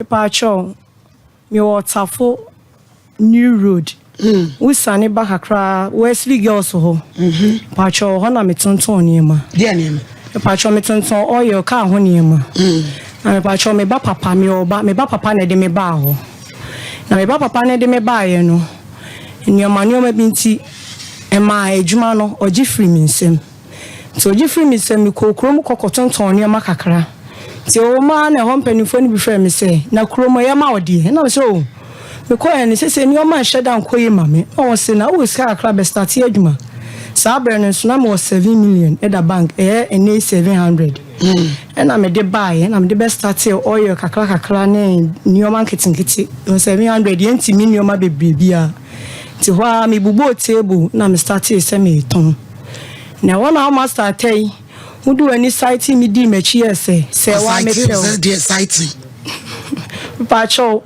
Mepaakyɛw, mewɔ Tafo New Road. Wosiane ba kakra Wesley Girls hɔ. Mepaakyɛw, hɔ na metontɔn nneɛma. Deɛ nneɛma? Mepaakyɛw, metontɔn oil, kaa ho nneɛma. Na mepaakyɛw, me ba papa, mewɔ ba, me ba papa na ɛde me baa hɔ. Na me ba papa na ɛde me baeɛ no, nneɛma nneɛma bi nti, ɛmaa adwuma no, ɔgye firi me nsam. Nti ɔgye firi me nsam, mekɔɔ kurom kɔkɔtontɔn nneɛma kakra. Nti ɛwɔ mu ara na ɛhɔ mpanimfoɔ no bi frɛɛ me sɛ, na kurom ɛyɛ ma wo deɛ? Ɛna mesɛ, oh, mekɔɛ no sɛsɛ nneɛma nhyɛ da nkɔ yie ma me. Na wɔse, na wowɔ sika kakra bɛstarte adwuma. Saa berɛ no nso na mewɔ 7 million ɛda bank, ɛyɛ ɛnɛ 700. Ɛna mede baeɛ, ɛna mede bɛstarte oil kakra kakra ne nneɛma nketenkete. 700 yɛntumi nneɛma bebree biara. Nti hɔ ara mebobɔɔ table na mestartee sɛ meretɔn. Na ɛhɔ na woma starte yi, wode w'ani site me dii m'akyi yɛ sɛ sɛ wa mepɛ o. Sɛ deɛ site? Mpakyɛw,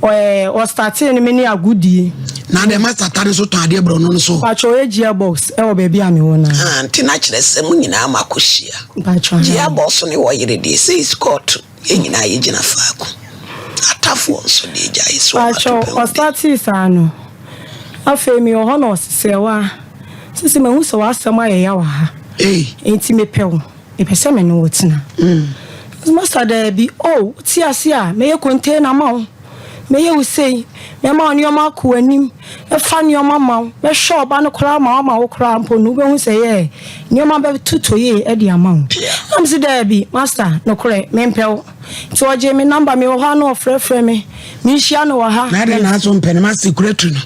ɔstartee no me ne agodie. Na deɛ master ta no so tɔn adeɛ borɔno no so? Mpakyɛw, ɔyɛ gearbox ɛwɔ baabi a mewɔ no. Ah, nti na kyerɛ sɛ mo nyinaa ma akɔhyia. Mpakyɛw. Gearbox ne wɔ yere deɛ sɛ escort, yɛn nyinaa yɛgyina faako. Atafoɔ nso deɛ gyae so. Mpakyɛw, ɔstartee saa no, afei mewɔ hɔ na ɔsesɛ wa sisi mahu sɛ w'asɛm ayɛ ya wɔ ha. Nti mepɛ wo, mepɛ sɛ me ne wo tena. Master, daabi o, wote ase a mɛyɛ container ma wo, mɛyɛ wo sei, mɛma wo nneɛma akɔ w'anim, mɛfa nneɛma ma wo, mɛhwɛ ɔba no koraa ma wo, ama wo koraa mpo no wobɛhu sɛ yɛ nneɛma bɛtotɔ yie de ama wo. Na mese daabi, master, nokorɛ mempɛ wo. Nti ɔgye me number, mewɔ hɔ a na ɔfrɛfrɛ me, menhyia no wɔ ha. Na adɛn na aso mpɛ no? Master kura tu no.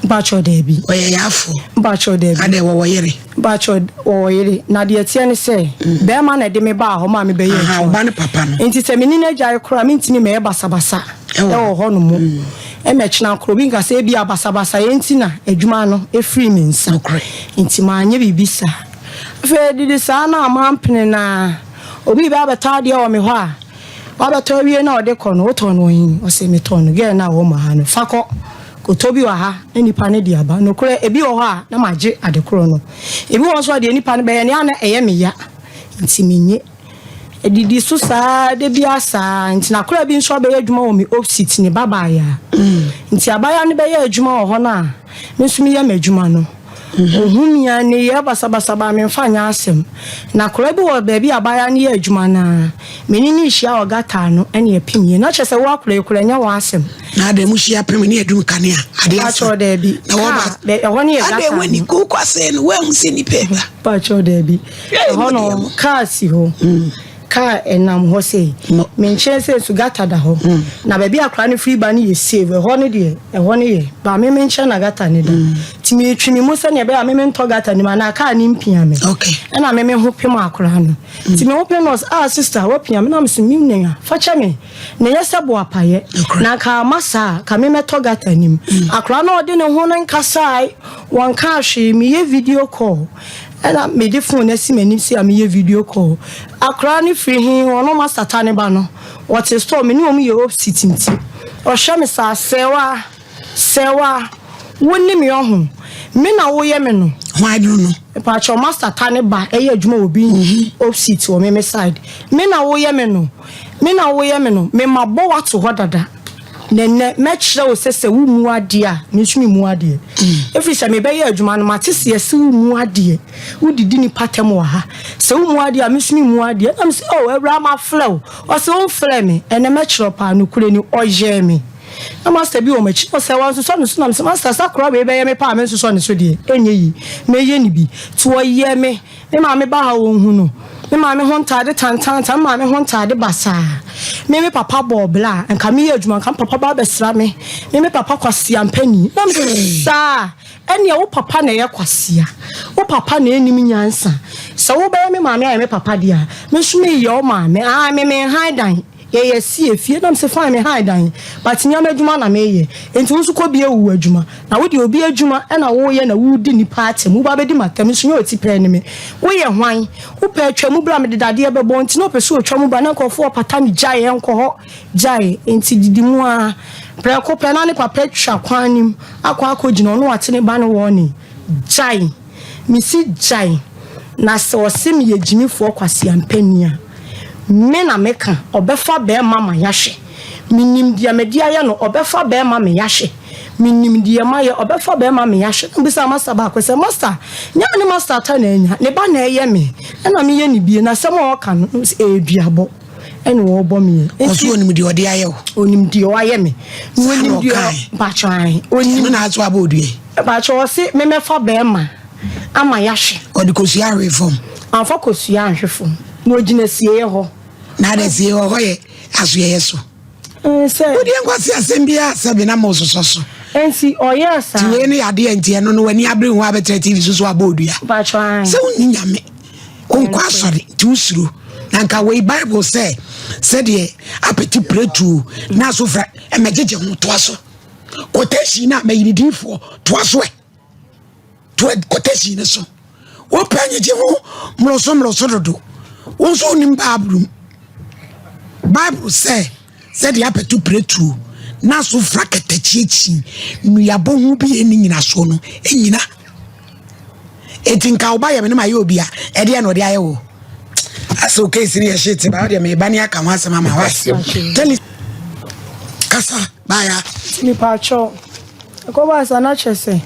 Mpakyɛw, daabi. Ɔyɛ yaafoɔ? Mpakyɛw, daabi. Adɛn, wɔwɔ yere? Mpakyɛw, wɔwɔ yere. Na deɛ teɛ ne sɛ bɛrima na ɛde me baa hɔ ma me bɛyɛ adwuma. Ɔba ne papa no. Nti sɛ me ne no agyae koraa, mentumi mɛyɛ basabasa ɛwɔ hɔ no mu. Ɛmɛkyena korɔ obi nka sɛ ebi a basabasa yɛ nti na adwuma no efiri me nsa. Nti maanyɛ biribi saa. Afei didi saa na mampene na obi bɛ abɛtɔ adeɛ wɔ me hɔ a, wabɛtɔ awie na ɔde kɔ no, wotɔn no wɔ hin? Ɔsɛ metɔn no girl na wɔ ma ha no, fa kɔ kotɔ bi wɔ ha na nipa no de aba. Nokorɛ, ebi wɔ hɔ a na magye ade korɔ no, ebi wɔ nso a deɛ nipa no bɛyɛ no ana ɛyɛ me ya, nti menye. Edidi so saa de bi saa. Nti na akora bi nso abɛyɛ adwuma wɔ me opposite, ne babaaya. Nti abaayewa no bɛyɛ adwuma wɔ hɔ no a me nso meyɛ m'adwuma no, ohun mi a ne yɛ basabasa ba memfa nyɛ asɛm. Na akora bi wɔ baabi a abaayewa no yɛ adwuma naa me ne ne hyia wɔ gutter no, ɛne ɛpem yie na kyerɛ sɛ wo akora yi kora ɛnyɛ wɔn asɛm. Na adɛn, mo hyia pem ne adum kanea adeɛ asa? Pakyɛw, daabi. Na wɔba. Kaa ɛhɔ no yɛ adɛn gutter w'ani no. ko kwasɛɛ no, woahu sɛ nnipa ɛba? Pakyɛw, daabi. Ɛhɔ no kaa si hɔ, kaa ɛnam hɔ sei, me nkyɛn sɛ nso gutter da hɔ. Na baabi akora no firi ba no yɛ safe. Ɛhɔ no deɛ, ɛhɔ no yɛ ba me nkyɛn na gutter no da. Nti metwi me mu sɛnea ɛbɛyɛ a me mentɔ gutter no mu anaa kaa no mpia me. Ɛna me ho pem akora no. Nti me ho pem no, ɔsɛ, "Ah, sister, wapia me." Na me sɛ, "Me nua, fa kyɛ me na ɛyɛ sɛ boapayɛ na nka ama saa ka me mɛtɔ gutter no mu." Akora no ɔde ne ho no nkasae, wɔnka hwee. Meyɛ video call, ɛna mede phone asi m'anim sɛ a meyɛ video call. Akora no firi he, ɔno masata ne ba no, wɔte store, me ne wɔn yɛ opposite. Nti ɔhwɛ me saa, "Sɛwa, sɛwa, wo ne me ɔho me na woyɛ me no." Hwan no no? Mpakyɛw, master ta ne ba ɛyɛ adwuma wɔ bi opposite wɔ me side. "Me na woyɛ me no, me na woyɛ me no, me ma bɔ wato hɔ dada. Na nnɛ mɛkyerɛ wo sɛ sɛ wo mu adeɛ a, me nso me mu adeɛ. Ɛfiri sɛ mebɛyɛ adwuma no, mate sɛ yɛsɛ wo mu adeɛ, wodidi nipa tɛm wɔ ha. Sɛ wo mu adeɛ a, me nso me mu adeɛ." Na me sɛ, "Oh, awura, ma frɛ wo." Ɔsɛ, "Womfrɛ me. Ɛnɛ mɛkyerɛ wo paa." Nokorɛ ni, ɔyɛɛ me. Na master bi wɔ m'akyi na ɔsɛ wansosɔ ne so. Na mesɛ, "Master, sa kora wei bɛyɛ me paa, me nsosɔ ne so deɛ, ɛnyɛ yi, mɛyɛ ne bi." Nti ɔyɛ me. Me maame ba ha, ɔnhu no. Me maame ho ntaade tantantan, me maame ho ntaade basaa. Me papa bɔɔ bla a, nka meyɛ adwuma, nka me papa ba abɛsra me. Me papa kwasia mpani. Na mesɛ, "Saa ɛnea wo papa na ɛyɛ kwasia, wo papa na ɛnim nyansa. Sɛ wobɛyɛ me maame ayɛ me papa deɛ a, me nso meyɛ wo maame. Ah, me menhan dan, yɛyɛ si efie." Na mesɛ, "Fine, me han dan, but nneɛma adwuma na meyɛ. Nti wo nso kɔ bie wo adwuma na wode obi adwuma ɛna woyɛ na wodi nipa atɛm, woba bɛdi m'atɛm nso nyɛ ɔti pɛɛ ne me. Woyɛ hwan? Wopɛ atwa mu bra, mede dadeɛ bɛbɔ." Nti na ɔpɛ sɛ ɔtwa mu bra na nkurɔfoɔ ɔpata no, gyae, ɛnkɔ hɔ, gyae. Nti didi mu a, prɛko pɛ na ne papa twa kwan nim akɔ akɔgyina ɔno ate ne ba no wɔ ne, "Gyae, mesi gyae." Na sɛ ɔse meyɛ gyimifoɔ kwasiampani a, me na meka ɔbɛfa bɛrima ma yɛahwɛ. Menim deɛ mede ayɛ no, ɔbɛfa bɛrima me yahwɛ. Menim deɛ mayɛ, ɔbɛfa bɛrima me yahwɛ. Na mebisaa master baako sɛ, Master, nyɛ me ne master ata na anya, ne ba na ɛyɛ me, ɛna meyɛ no bie, na asɛm a ɔka no, na mese, ɛyɛ duabɔ ɛna ɔrebɔ me yi. Ɔso onim deɛ ɔde ayɛ wo. Onim deɛ ɔayɛ me. Saa na Onim deɛ ɔkae. mpakyɛ ae. Onim. Ɛno na aso abɔ odua yi. Mpakyɛ ɔse memɛfa bɛrima ama yahwɛ. Ɔde kosua ahwe fam. Amfa kosua anhwe fam. Na ɔgyina sieɛ hɔ. Na adɛ sie hɔ hɔ yɛ asoɛeɛ so. Sɛ. Wodeɛ nkwasi asɛm biara sɛbe na mo sosɔ so. Nti ɔyɛɛ saa. Ti wei no yɛ adeɛ nti ɛno no w'ani abere ho abɛtena TV so so abɔ odua. Mpakyɛ ae. Sɛ wonni nyame wonkɔ asɔre nti wosuro. Na nka wei Bible sɛ sɛdeɛ apete piretuo na so fra ɛmɛgyegye ho toa so. Quotation na mɛyiri diifoɔ toa so ɛ. To quotation no so. Wopɛ nyegye ho mmoroso mmoroso dodo. Wo nso wonim Bible mu. Bible sɛ sɛdeɛ apɛto piretuo na so fra kɛtɛkyiakyi nnuabɔ ho bi ɛni nyinasoɔ no ɛnyina. Eti nka wo ba yɛ me ne ma yɛ obi a ɛdeɛ na ɔde ayɛ wo. Asɛ o case no yɛ shit ba wodeɛ meba ne aka ho asɛm ama wa. Tell kasa baya. Mepaakyɛw. Ɛkɔbaa saa na kyerɛ sɛ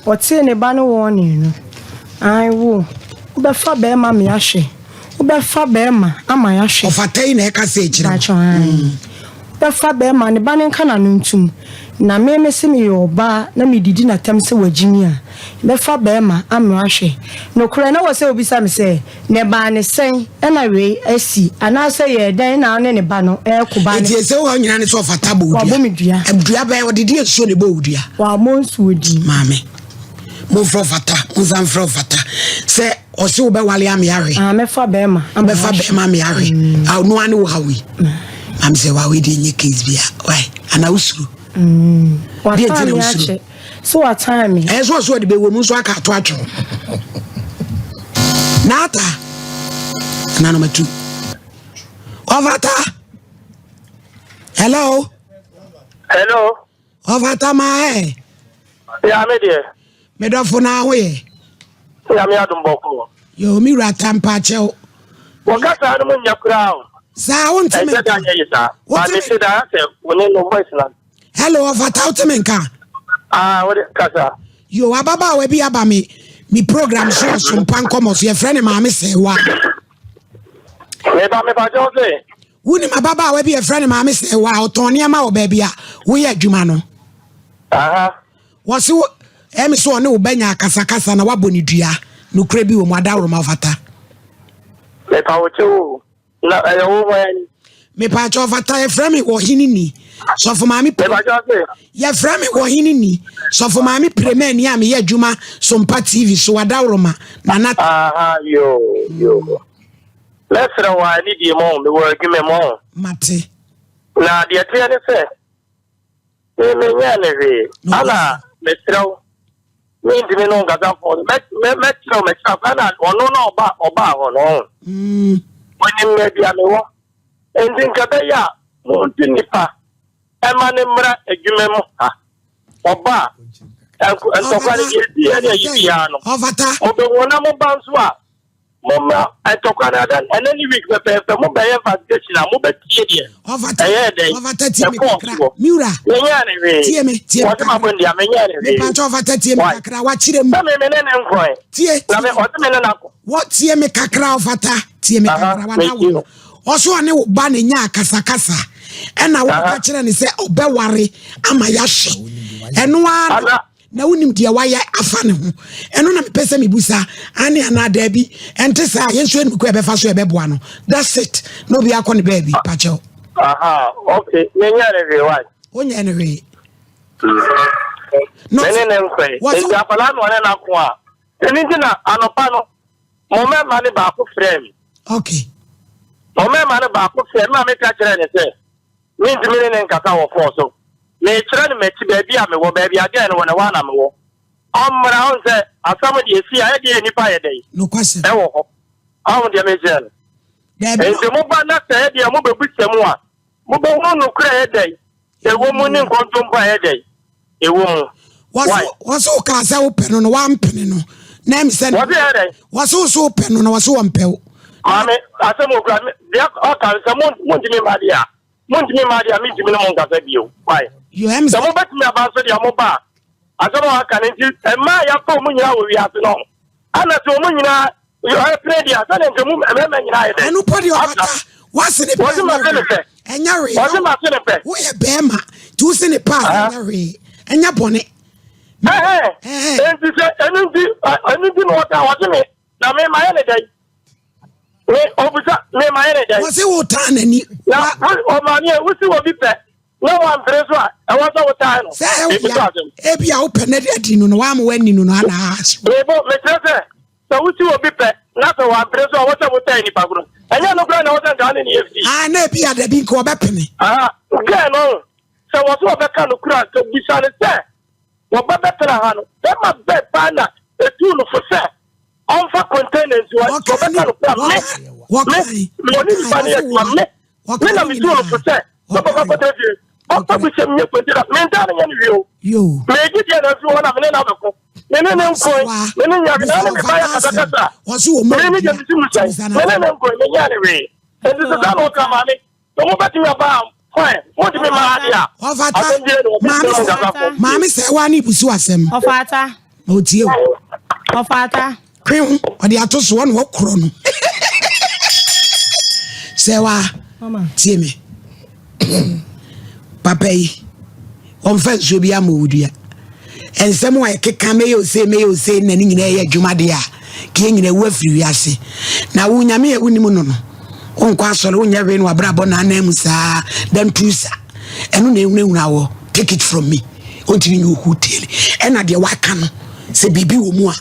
ɔtee ne ba no warning no, Ae wo, wobɛfa bɛɛma me ahwɛ, wobɛfa bɛɛma ama yɛahwɛ. Ɔfata yi na ɛka sɛ kyerɛ wo. Mpakyɛw ae. Wobɛfa bɛɛma, ne ba no nka n'ano ntom. Na me mese meyɛ ɔbaa na medidi n'atɛm sɛ wagyimi a, mɛfa bɛɛma ama ahwɛ. Nokorɛ na wɔ sɛ wobisa me sɛ, Na ɛbaa ne sɛn na wei asi, anaasɛ yɛɛ dɛn na ɔne ne ba no reko ba ne. Enti ɛsɛ wo haw nyinaa ne sɛ ɔfata bɔ wo dua. Wabɔ me dua. Dua bɛn ɔde deɛ nsuo na ɛbɔ wo dua. Wammɔ nsuo din. Maame, momfrɛ ɔfata, monsan mfrɛ ɔfata sɛ ɔse wobɛwale ame ahwe. Ah, mɛfa bɛrima. Mɛfa bɛrima ame ahwe. Mm. Ah, ɔno ane wo haw yi. Mm. Maame sɛ wa wei deɛ nyɛ case bia. Why? Ana wosuro? Mm. Deɛ nti na wosuro? So watan me. Ɛyɛ so ɔso ɔde bɛwɔ mu nso aka ato atwe ho. N'ata na no matu. Ɔfata. Hello. Hello. Ɔfata ma ɛ. Ya me deɛ. Medɔfo na ho yɛ. Ya me adom bɔkɔ. Yo me wura tampa kyɛw. Wɔka saa no mu nyɛ koraa o. Saa wo ntumi. Ɛsɛ da nyɛ yi saa. Ba me se da sɛ wo ne no voice na. Hello, ɔfata wote me nka? Ah, wode kasa. Yo, ababaawa bi aba me me program so ɔsompa nkɔmmɔ so yɛfrɛ ne maame sɛwa. Meba meba kyɛw sɛ. Wonim ababaawa bi yɛfrɛ ne maame sɛwa ɔtɔn nneɛma wɔ baabi a woyɛ adwuma no. Aha. Wɔse wo ɛmi sɛ ɔne wo bɛnya akasakasa na wabɔ ne dua. Nokorɛ bi wɔ mu adaworoma ɔfata. Mepa wo kyɛw o. Na ɛyɛ wo hwan ni? Mepaakyɛ ɔfata yɛfrɛ me ɔhene ni sɔfo maame pere yɛfrɛ me ɔhene ni sɔfo maame pere mani a meyɛ adwuma sompa tv so adaworoma nana. Aha yo yo mɛsrɛ wɔ a ne die mɔ mewɔ adwuma mu. Mate. Na deɛ teɛ ne sɛ Me menyɛɛ no hwee. Ana mesrɛ wo, mentumi ne wo nkasa fɔ no. Mɛkyerɛ wo mɛkyerɛ wo. Ana ɔno na ɔba ɔbaa hɔ no ɔho. Mm. Ɔnim baabi a mewɔ. Nti nka bɛyɛ a montu nipa ɛma ne mmra adwuma mu ha. Ɔba a ntɔkwa no deɛ ɛsi ɛne ayi biara no. Mobɛhu na moba nso a Momma ntɔkwa no ada ɛnɛ ne week pɛpɛɛpɛ mo bɛyɛ investigation a mo bɛ tie deɛ ɛyɛɛ dɛn ɛkɔɔ soɔ menyɛɛ ne hwee wɔde ma bɔ ndia menyɛɛ ne hwee ɔfata tie me kakra wakyerɛ mu sɛ me me ne ne nkɔɛ tie na me ɔde me ne n'akɔ wɔ tie me kakra ɔfata tie me kakra wada wo ɔso ɔne wo ba ne nya akasakasa ɛna wɔka kyerɛ ne sɛ ɔbɛware ama yɛahwɛ ɛno ara Na wonim deɛ wayɛ afa ne ho. Ɛno na mepɛ sɛ mebusa, aane anaa daabi. Ɛnte saa a, yɛn nso yɛnim kwan a yɛbɛfa so yɛbɛboa no. That's it. Na obi akɔ ne baabi, pakyɛw. Aha, okay. Menyɛ ne hwee, why? Wonyɛ ne hwee. Mene ne nkɔe. Nti akwadaa no ɔne n'ako a. Ɛno nti na anɔpa no, mo mmarima no baako frɛɛ me. Okay. Mo mmarima no baako frɛɛ me ma meka kyerɛɛ ne sɛ, Mentumi ne no nkasa wɔ fon so. Mekyerɛ no m'akyi, baabi a mewɔ, baabi a girl no wɔ no, ɛhɔ ara na mewɔ. Ɔmmra, ɔhu sɛ asɛm deɛ ɛsi a, ɛdeɛ nnipa yɛ dɛn? Nokwasɛm. Ɛwɔ hɔ. Ɔhu deɛ mekyerɛ no? Daabi. Nti moba na sɛ ɛdeɛ mobɛbisa mu a, mobɛhunu nokorɛ ɛyɛ dɛn? Ɛwɔ mu ne nkontompo a ɛyɛ dɛn? Ɛwɔ mu. Why? Wɔse wo kaa sɛ wopɛ no no wampene no na ɛmi sɛ Wɔse ɛyɛ dɛn? Wɔse wo so wopɛ no na wɔse wɔmpɛ wo. Maame, asɛm okura deɛ ɔka sɛ montumi mma deɛ a. Montumi mma deɛ a mentumi ne mo nkasa bio. Why? Sɛ mobɛtumi aba nso deɛ moba a, asɛm a waka no nti, mmaa a yɛafa wɔn nyinaa wɔ wiase no, ana sɛ wɔn nyinaa ɛpene deɛ a, sɛdeɛ nka mu mmarima nyinaa yɛ dɛ. Ɛno pɔ deɛ ɔbata wase ne pɛ ɛnyɛ hwee. Ɛnyɛ hwee. Wɔse mase ne pɛ. Woyɛ bɛrima nti wose ne pɛ a ɛnyɛ hwee. Ɛnyɛ bɔne. Ɛhɛn. Nti sɛ ɛno nti ɛno nti na wɔka wɔse me na me mayɛ ne dɛn? Me obisa me mayɛ ne dɛn? Wɔse wo taa n'ani. Na ɔmaame a wosi wɔ bi pɛ na wampere so a ɛwɔ sɛ wotaa no. Sɛ ɛwɔ ya ebi a wopɛ na adi no no wama w'ani no no ana ahye. Mebo mekyerɛ sɛ sɛ wosi wɔ bi pɛ na sɛ wampere so a ɛwɔ sɛ wotaa nipa koro. Ɛnyɛ no koraa na ɛwɔ sɛ nka ne ne yɛ fi. Ah na ebi a dabi nka ɔbɛpene. Ah gɛɛ no sɛ wɔ so ɔbɛka no kura sɛ bisa ne sɛ wɔba bɛtena ha no bɛma bɛɛ paa na etu no fo sɛ ɔmfa container nsi hɔ nti ɔbɛka no kora me me me ɔne nipa no yɛ adwuma me me na metu no fo sɛ sɛ ɔbɛkɔ akɔtena fie ɔmfa bi hyɛ menyɛ container mentaa no nyɛ no wie o megye deɛ na afiri hɔ na mene no abɛko me ne ne nkoe me ne nya na ne me ba yɛ kasakasa me ne deɛ mesi mu sɛn me ne ne nkoe menyɛ ne wee nti sɛ saa na ɔka maame Sɛ mobɛtumi aba a, fine. Montumi mma ha deɛ a, Ɔfata. asɛm biara nni hɔ. Maame Mesrɛ mo sɛ nkasa fam. maame sɛ wa ne busu asɛm. Ɔfata. Na otie o. Ɔfata. Twe ho ɔde ato so ɔna ɔkorɔ no. Sɛ wa Mama. tie me. Papa yi ɔmfa nsuo bi ama owudua. Nsɛm a ɛkeka mɛyɛ ose mɛyɛ ose na ne nyinaa yɛ adwuma deɛ a ka yɛn nyinaa wu afiri wiase. Na wo nyame a wonim no no wonkɔ asɔre wonyɛ hwee na wabrabɔ na anan mu saa dantu sa ɛno na ehunahuna wɔ take it from me ɔntumi nyɛ ohu tele ɛna deɛ waka no sɛ biribi wɔ mu a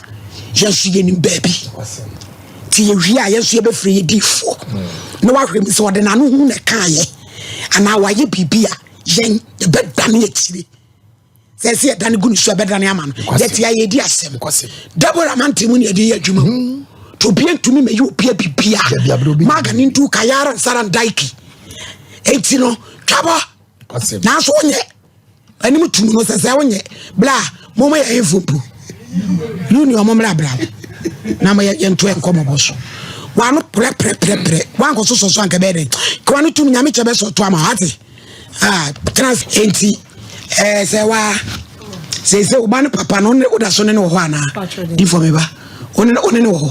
yɛn nso yɛnim baabi nti yɛwie a yɛn nso yɛbɛfrɛ yɛ diifoɔ na wahwɛ mu sɛ ɔde n'ano hu na ɛkaeɛ anaa wayɛ biribi a yɛn yɛbɛdane akyire sɛ sɛ yɛdane gu ne so ɛbɛdane ama no yɛte a yɛdi asɛm Deborah mante mu ne yɛde yɛ adwuma mu nti obia ntumi mɛyɛ obia bibia maga ne ntu kayara nsara ndaiki enti no twabɔ nanso wonyɛ anim tum no sɛ sɛ wonyɛ bla moma yɛ hemfo mpo union mo mmra bra na mo yɛnto yɛn nkɔmmɔbɔ so wano prɛprɛprɛprɛ wankɔ so sɔ so anka bɛyɛ dɛn ka wano tum nyame kyɛ bɛsɔ to ama ate ah trans enti ɛɛ eh, sɛ wa sese wo ba ne papa no wo da so ne ne wɔ hɔ anaa di fɔ me ba wo ne wo ne ne wɔ hɔ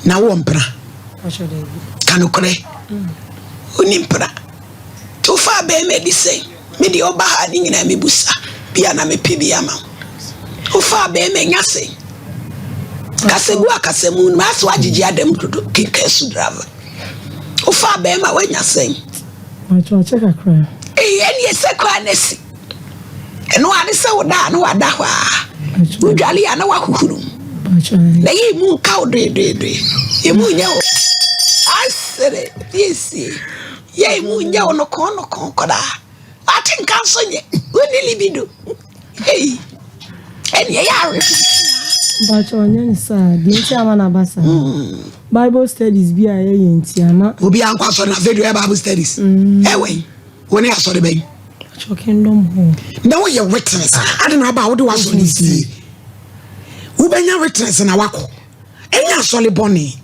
na wowɔ mpena ka nokorɛ woni mpena nti wofaa bɛrima adi sɛn me deɛ ɔba ha ne nyinaa mebusa bia na mepɛ bi ama wo wofaa bɛrima nya sɛn kasagu akasamu no maasɛ wagyegye adam dodo kenka su driver Wofaa bɛrima wanya sɛn? Mpakyɛ ɔkyɛ kakra. Eyi ɛneɛ sɛ koraa na si. Ɛno ade sɛ woda a na wada hɔ a. Wodwale a na wahuhuru mu. Na yɛ emu nka wo doedoedoe. Emu nyɛ wo. Asere yɛsie. Yɛ emu nyɛ wo nokɔn nokɔn koraa. Wate nka nso nyɛ. Wonni libido. Ei, ɛne ɛyɛ awerɛhoɔ. Mpakyɛ ɔnyɛ ne saa deɛ nti ama no aba saa hmm. Bible studies bi a yɛyɛ nti ama. Obi ankɔ asɔre na afei deɛ ɔyɛ Bible studies. Hmm. Ɛwɔ yi wɔn ne asɔre bɛyi. Mpakyɛ Kingdom Hall. Na woyɛ witness ade na aba a wode w'asɔre sie. Wobɛnya witness na wakɔ. Ɛnyɛ asɔre bɔne.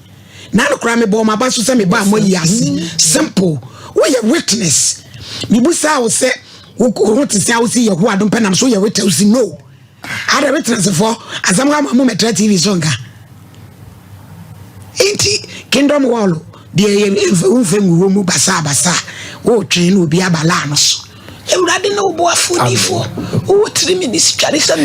Na no koraa mebɔɔ m'aba so sɛ mebaa moayi ase. Simple. Woyɛ witness. Mebusaa wo sɛ wo ho te sɛ a wosi Yehowa dom pɛ nam so woyɛ witness wosi no. Ada witness fo asɛm ka ma mo mɛtra TV so nka. Nti Kingdom Hall deɛ yɛ womfa ngu hɔ mu basaa basaa wotwɛn na obi aba laa no so. Awurade ne wo boafoɔ difoɔ wowɔ tiri ministry sɛ